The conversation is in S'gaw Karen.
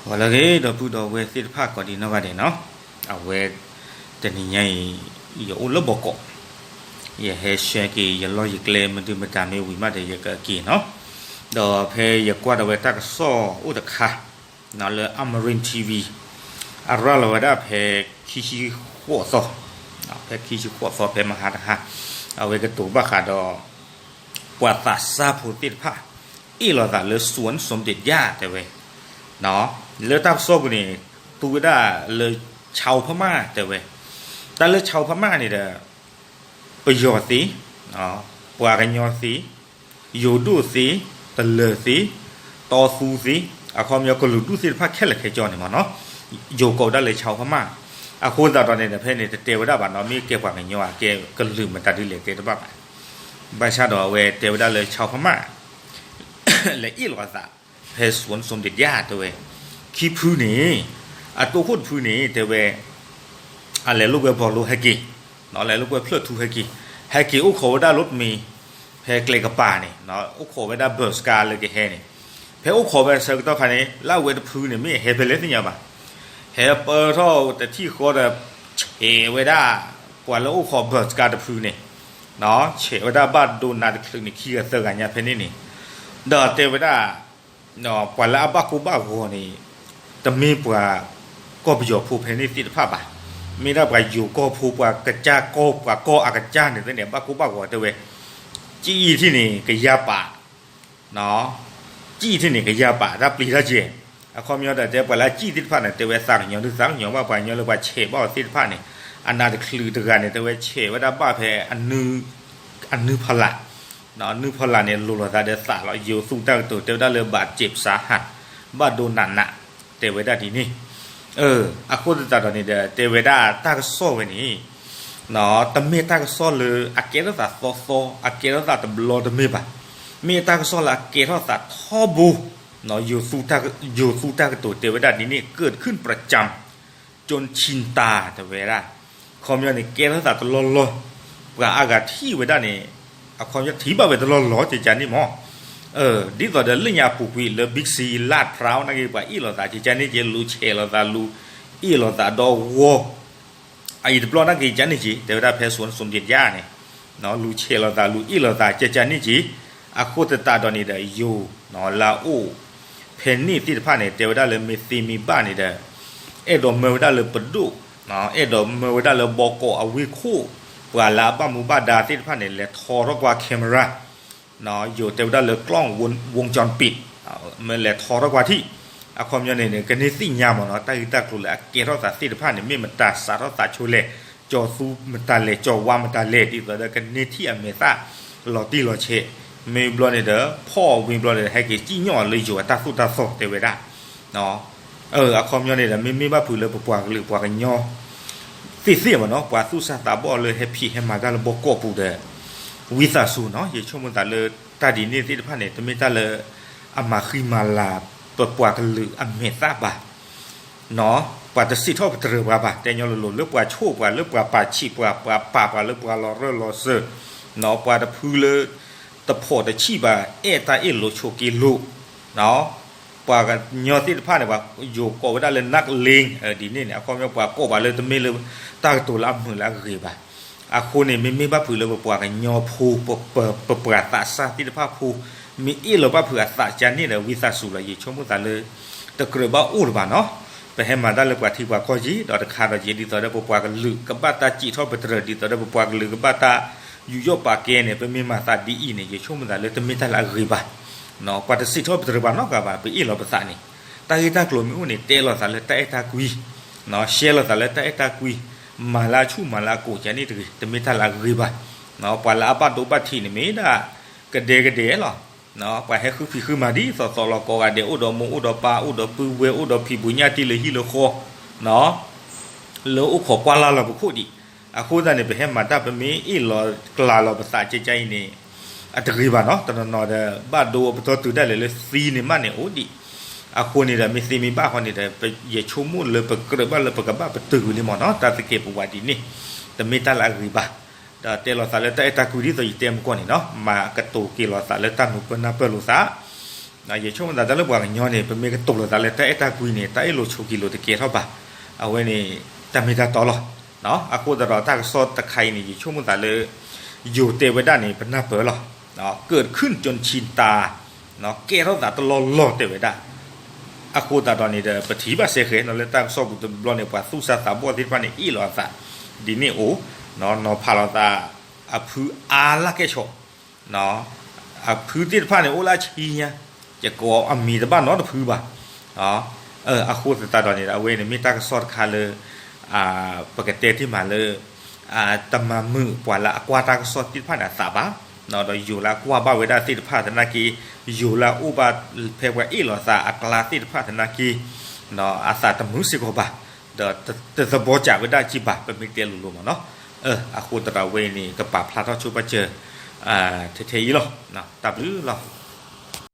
ဂီၤလၢအဂ့ၤ ဒီပုၢ်ဒီဝဲၢ်သ့ၣ်တဖၣ်ကိးဒံးနီၢ်ဂၤဒဲးနီၤ, အဝဲ တနံၤညါအံၤ ယအိၣ်လၢဘီကီး, ယဟဲဆှၢက့ၤယလီၢ်ယကျဲမနုၤမတၤမ့ၢ်ဝံၤမးဒီးယကက့ၤနီၤ, ဒီးဖဲယကွၢ်ဒီးဝဲတၢ်ကစီၣ်အိၣ်တခါ လၢ Amarin T V အရၤလီၤဝဲဒၣ်ဖဲခံဆံဃိးသီ, ဖဲခံဆံဃိးသီဖဲမဟါတဟါ, အဝဲကတိၤဘၣ်ဃးဒီး ပှၤသးစၢ်ဖိသ့ၣ်တဖၣ် အ့ၣ်လိာ်သးလၢ สวนสมเด็จย่า တဲဝဲ, လၢတၢ်ကစီၣ်ပူၤန့ၣ် သူဝဲဒၣ်လၢ ชาวพม่า တဲဝဲ, တၢ်လၢ ชาวพม่า န့ၣ်ဒီး ပယီၤသ့, ပှၤကညီသ့, ယိၤဒိၣ်သ့, တလၢၤသ့, တီသူသ့, အခီပညီကလုာ်ဒူၣ်သ့ၣ်တဖၣ်ခဲလၢာ်ခဲဆ့န့ၣ်မ့ၢ်နီၤ, ယိၤကိးဝဲဒၣ်လၢ ชาวพม่า, အဃိသတးဒီးန့ၣ်ဒီး ဖဲန့ၣ်တတဲဝဲဒၣ်ဘၣ်နီၤ, မ့ၢ်ကဲပှၤကညီဧါ ကဲကလုာ်မတၤဒ်လဲၣ်တဲတဘၣ်ဘၣ်, ဘၣ်ဆၣ်ဒီးအဝဲတဲဝဲဒၣ်လၢ ชาวพม่า လဲၤအ့ၣ်လိာ်သး ဖဲ สวนสมเด็จย่า တဲဝဲ, ခံဖုန့ၣ်, အတိခိၣ်တဖုန့ၣ် တဲဝဲ အလဲၤလိာ်ကွဲဘီလိဟဲက့ၤ, လဲၤလိာ်ကွဲဖျၢၣ်ထူဟဲက့ၤ, ဟဲက့ၤအိၣ်ခိးဝဲဒၣ်လီၤတမံၤ, ဖဲကျဲကပၤန့ၣ်, အိၣ်ခိးဝဲဒၣ် bus ကါလၢကဟဲန့ၣ်, ဖဲအိၣ်ခိးဝဲဆၢကတီၢ်ခါန့ၣ် လၢအဝဲတဖုန့ၣ် မ့ၢ်ဟဲဖဲလဲၣ်သ့ၣ်ညါဘၣ်, ဟဲပၢထီၣ်တထံၣ်ဃီဒီး ဆဲးဝဲဒၣ် ပှၤလၢအိၣ်ခိး bus ကါတဖုန့ၣ်, ဆဲးဝဲဒၣ်ဘၣ်ဒိနးတချုးန့ၣ် ခံဂၤသၢဂၤညါဖဲန့ၣ်န့ၣ်, ဒီးတဲဝဲဒၣ် ပှၤလၢအဘၣ်ကိၢ်ဘၣ်ဂီၤန့ၣ် တမ့ၢ်ပှၤကီၢ်ပယီၤဖိဖဲန့ၣ်သ့ၣ်တဖၣ်ဘၣ်, မ့ၢ်ဒၣ်ပှၤယိၤကီၢ်ဖိ ပှၤကစၢ်ကီၢ် ပှၤကီၢ်အကစၢ်န့ၣ်သ့ၣ်န့ၣ် ဘၣ်ကိၢ်ဘၣ်ဂီၤတဲဝဲ, ကံၣ်ထံၣ်န့ၣ်ကယၤပာ် ကံၣ်ထံၣ်န့ၣ် ကယၤပာ်တၢ်ပျံၤတၢ်ကဲ, အခီပညီဒီးတဲပှၤလၢအကံၣ်သ့ၣ်တဖၣ်န့ၣ် တဲဝဲသးကညီၤဒုးသးကညီၤဘၣ် ပှၤကညီလၢပှၤဆဲးဘၣ်အီၤသ့ၣ်တဖၣ်န့ၣ်, အနးတချုးတဂၤန့ၣ် တဲဝဲဆဲးဝဲဒၣ်ဘၣ်ဖဲ အနုဖီလာ်, အနုဖီလာ်န့ၣ် လိၤလိာ်သးဒီးသးလီၤ ယိၤသူတၢ်ကတိၤ တဲဝဲဒၣ်လၢ บาดเจ็บสาหัส ဘၣ်ဒိနးနး တဲဝဲဒၣ်ဒ်န့ၣ်, အဃိသတးဒီးန့ၣ်ဒီး တဲဝဲဒၣ်တၢ်ကစီၣ်ဝဲန့ၣ် တမ့ၢ်တၢ်ကစီၣ်လၢအကဲထီၣ်သးသီသီ အကဲထီၣ်သးတဘျီတမ့ၢ်ဘၣ်, မ့ၢ်တၢ်ကစီၣ်လၢအကဲထီၣ်သးထီဘိ, ယိၤသူတၢ်ကတိၤတဲဝဲဒၣ်ဒ်န့ၣ် เกิดขึ้นประจำ จนชินตา တဲဝဲဒၣ်, အခီပညီန့ၣ် ကဲထီၣ်သးတလီၢ်လီၢ်, ပှၤအါဂၤထံၣ်ဝဲဒၣ်န့ၣ်, အခီပညီထံၣ်ဘၣ်ဝဲတလီၢ်လီၢ် ကကန့ၣ်မ့ၢ် ဒ်သိးဒီးလၢညါအပူၤကွံာ်လၢ Big C လၢ်ဖျါနာ်က့ ပှၤအ့ၣ်လိာ်သးကကန့ၣ်က့ လူၤဆဲးလိာ်သး လူၤအ့ၣ်လိာ်သးဒီးဂီၤ, အအံၤတဘျီနာ်က့ကန့ၣ်က့ တဲဝဲဒၣ်ဖဲ สวนสมเด็จย่า န့ၣ်, လူၤဆဲးလိာ်သး လူၤအ့ၣ်လိာ်သး ကကန့ၣ်က့, အဃိသတးဒီးန့ၣ်ဒီး ယိၤလၢအအိၣ်ဖဲန့ၣ်သ့ၣ်တဖၣ်န့ၣ် တဲဝဲဒၣ်လၢမ့ၢ်သ့မ့ၢ်ဘၣ်န့ၣ်ဒီး အဲၣ်ဒိးမၢဝဲဒၣ်လၢပဒိၣ်, အဲၣ်ဒိးမၢဝဲဒၣ်လၢဘီကီးအဝ့ၢ်ခိၣ်, ပှၤလၢအဘၣ်မူဘၣ်ဒါသ့ၣ်တဖၣ်န့ၣ် လဲၤထီထီၣ်ကွၢ် camera ယိၤတဲဝဲဒၣ်လၢ กล้องวงจรปิด မ့ၢ်လဲၤထီထီၣ်ကွၢ်ထံၣ်, အခီပညီန့ၣ်န့ၣ် ကန့ၢ်သ့ၣ်ညါမ့ၢ်နီၤ တၢ်ဂ့ၢ်တၢ်ကျိၤလၢအကဲထီၣ်သးသ့ၣ်တဖၣ်န့ၣ် မ့ၢ်မတၤစးထီၣ်သးဆိလဲၣ်, ကၠီၤသူမတၤလဲၣ် ကၠီၤဝါမတၤလဲၣ် ဒ်သိးဒီးကန့ၢ်ထံၣ်အမဲာ်သၣ် လီၤတံၢ်လီၤဆဲး, မ့ၢ်ဘျီန့ၣ်ဒီး ဖီၣ်ဝံၤဘျီန့ၣ်ဒီး ဟဲက့ၤစံၣ်ညီၣ်လၢယိၤအတၢ်သိၣ်တၢ်သီတဲဝဲဒၣ် အခီပညီန့ၣ်ဒီး မ့မ့ၢ်ဘၣ်ဖုးလၢပပှၤကလုာ်ပှၤကညီ သ့ၣ်သ့ၣ်မ့ၢ်နီၤ ပှၤသူၣ်စၢ်သးဘီၣ်လၢဟဲဖံးဟဲမၤတၢ်လၢဘီကီးပူၤဒီး ဝံသးစူၤနီၤ ယဆိကမိၣ်သးလၢတၢ်ဒ်န့ၣ်သ့ၣ်တဖၣ်န့ၣ် တမ့ၢ်တၢ်လၢ အမၤဃံမၤလၤ ပပှၤကလုာ်အမဲာ်သၣ်ဘၣ် ပှၤတစံးထီၣ်ပတြၢၤပှၤဘၣ် တဲညီလိၤလိၤ လၢပှၤဆိၣ်ပှၤ လၢပှၤပာ်ဆံးပှၤ ပှၤပာ်ပှၤလၢပှၤလီၤရၢၢ်လီၤစၢၤ ပှၤတဖုလၢ တဖိးတဆံးဘၣ် အဲၣ်တၢ်အ့ၣ်လိာ်ဆိးက့လိာ် ပှၤကညီသ့ၣ်တဖၣ်န့ၣ် ပှၤယိၤကိးဝဲဒၣ်လၢ นักเลง ဒ်န့ၣ်န့ၣ် အခီပညီပှၤကိးပှၤလၢတမ့ၢ်လၢ တၢ်ကတိၤလၢအမုာ်လၢအဂ့ၤဘၣ် အဃိန့ၣ် မ့မ့ၢ်ဘၣ်ဖုးလၢပပှၤကညီဖိ ပပှၤသးစၢ်သ့ၣ်တဖၣ်ဖိ မ့ၢ်အ့ၣ်လိာ်ဘၣ်ဖုးအသးကန့ၣ်ဒီး ဝံသးစူၤလီၤ ယဆိကမိၣ်သးလၢ တကြၢးဘၣ်အိၣ်လၢၤဘၣ်နီၤ ပဟဲမၤတၢ်လၢပှၤထံပှၤကီၢ်က့ ဒီးတခါဒီးက့ ဒ်သိးဒီးပပှၤကလုာ်ကဘၣ်တၢ်စံးထီၣ်ပတြၢၤ ဒ်သိးဒီးပပှၤကလုာ်ကဘၣ်တၢ်ယူးယီၣ်ပာ်ကဲန့ၣ် ပမ့ၢ်မၤသးဒ်အံၤန့ၣ် ယဆိကမိၣ်သးလၢတမ့ၢ်တၢ်လၢအဂ့ၤဘၣ် ပှၤတစံးထီၣ်ပတြၢၤပှၤနီတဂၤဘၣ် ပအ့ၣ်လိာ်ပသးန့ၣ် တၢ်ဂ့ၢ်တၢ်ကျိၤမ့ၢ်အိၣ်န့ၣ် တဲလိာ်သးလၢတၢ်အဲၣ်တၢ်ကွံ ရှဲလိာ်သးလၢတၢ်အဲၣ်တၢ်ကွံ မၤလၢအဆူၣ်မၤလၢအကိာ်ကန့ၣ်တဂ့ၤ တမ့ၢ်တၢ်လၢအဂ့ၤဘၣ် ပှၤလၢအဘၣ်ဒိဘၣ်ထံးန့ၣ်မ့ၢ်ဒၣ် ကဒဲကဒဲလီၤ ပှၤဟဲဃုဖံးဃုမၤဒ်သိးသိးလီၤ ကိးဂၤဒဲးအိၣ်ဒီးမိၢ်အိၣ်ဒီးပၢ် အိၣ်ဒီးပုၢ်ဝဲၢ် အိၣ်ဒီးဖံးဘိးညၣ်တံၢ်လၢဟံၣ်လၢဃီ လၢအိၣ်ခိးကွၢ်လၢ်လီၤပခိၣ်ဒံး အဃိသတးန့ၣ် ပဟဲမၤတၢ်ပမ့ၢ်အ့ၣ်လိာ်ကျးလီၤပသးကဲကဲအံၤန့ၣ် အတဂ့ၤဘၣ်နီၤ တနီၤနီၤဒီး ဘၣ်ဒိပတီၢ်တုၤဒၣ်လဲာ်လၢသံန့ၣ်မးန့ၣ်အိၣ်ဒံး အဃိန့ၣ်ဒီး မ့ၢ်သ့မ့ၢ်ဘၣ်ဃီန့ၣ်ဒီး ယဆိကမိၣ်လၢပကြၢးဘၣ်လၢပကဘၣ်ပတုာ်ဝံၤလံမ့ၢ်နီၤ တၢ်သကဲးပဝးဒ်န့ၣ် တမ့ၢ်တၢ်လၢအဂ့ၤဘၣ် ဒီးတဲလိာ်သးလၢတၢ်အဲၣ်တၢ်ကွံဒ်သိးယတဲမကီၢ်န့ၣ်နီၤ မၤကတိၤက့ၤလိာ်သးလၢတၢ်နူၤပၢၢ်နၢ်ပၢၢ်လိာ်သး ယဆိကမိၣ်သးတၢ်လၢပှၤကညီန့ၣ် ပမ့ၢ်ကတိၤလိာ်သးလၢတၢ်အဲၣ်တၢ်ကွံန့ၣ် တၢ်အ့ၣ်လိာ်ဆိးက့လိာ်တကဲထီၣ်ဘၣ်. အဝဲန့ၣ် တၢ်မ့ၢ်တၢ်တီလီၤ. အဃိသတးဒီးတၢ်ကစီၣ်တခါအံၤန့ၣ် ယဆိကမိၣ်သးလၢ ယိၤတဲဝဲဒၣ်န့ၣ် ပနၢ်ပၢၢ်လီၤ. ကၢၣ်ခုၣ်ကၠိၣ်ဆံတၢ် ကဲထီၣ်သးတလီၢ်လီၢ်တဲဝဲဒၣ်. အဃိသတးဒီးန့ၣ်ဒီး ပထံၣ်ဘၣ်စဲဃဲၤနီၤလၢတၢ်ကစီၣ်ပူၤတဘျီန့ၣ် ပှၤသူၣ်စၢ်သးဘီၣ်သ့ၣ်တဖၣ်န့ၣ် အ့ၣ်လိာ်အသး ဒ်န့ၣ်အိၣ်, နီၤဖးလိာ်သး အဖုအါလၢကဲၣ်ဆိး အဖုသ့ၣ်တဖၣ်န့ၣ် အိၣ်လၢအဆံညါ, ယကိးအမံၤတဘၣ်နီတဖုဘၣ်. အဃိသတးဒီးန့ၣ် အဝဲန့ၣ်မ့ၢ်တၢ်ကစီၣ်တခါလၢ ပကတဲတ့ၢ်မးလၢ တမၤမုာ်ပှၤလၢအကွၢ်တၢ်ကစီၣ်သ့ၣ်တဖၣ်န့ၣ်အသးဘၣ်, ဒီးယိၤလၢအကွၢ်ဘၣ်ဝဲဒၣ်သ့ၣ်တဖၣ်သနာ်က့, ယိၤလၢအအိၣ်ဘၣ်ဖဲပှၤအ့ၣ်လိာ်သးအကျါသ့ၣ်တဖၣ်သနာ်က့, အသးတမုာ်စ့ၢ်ကီးဘၣ်, ဒီးတသဘီကးဝဲဒၣ်က့ဘၣ် ပမ့ၢ်တဲလိၤလိၤမးနီၤ. အဃိသတးဒီးအဝဲအံၤန့ၣ် ကပာ်ဖျါထီၣ်ဆိပာ်စၢၤ ထဲထဲအံၤလီၤ. တၢ်ဘျုးလီၤ.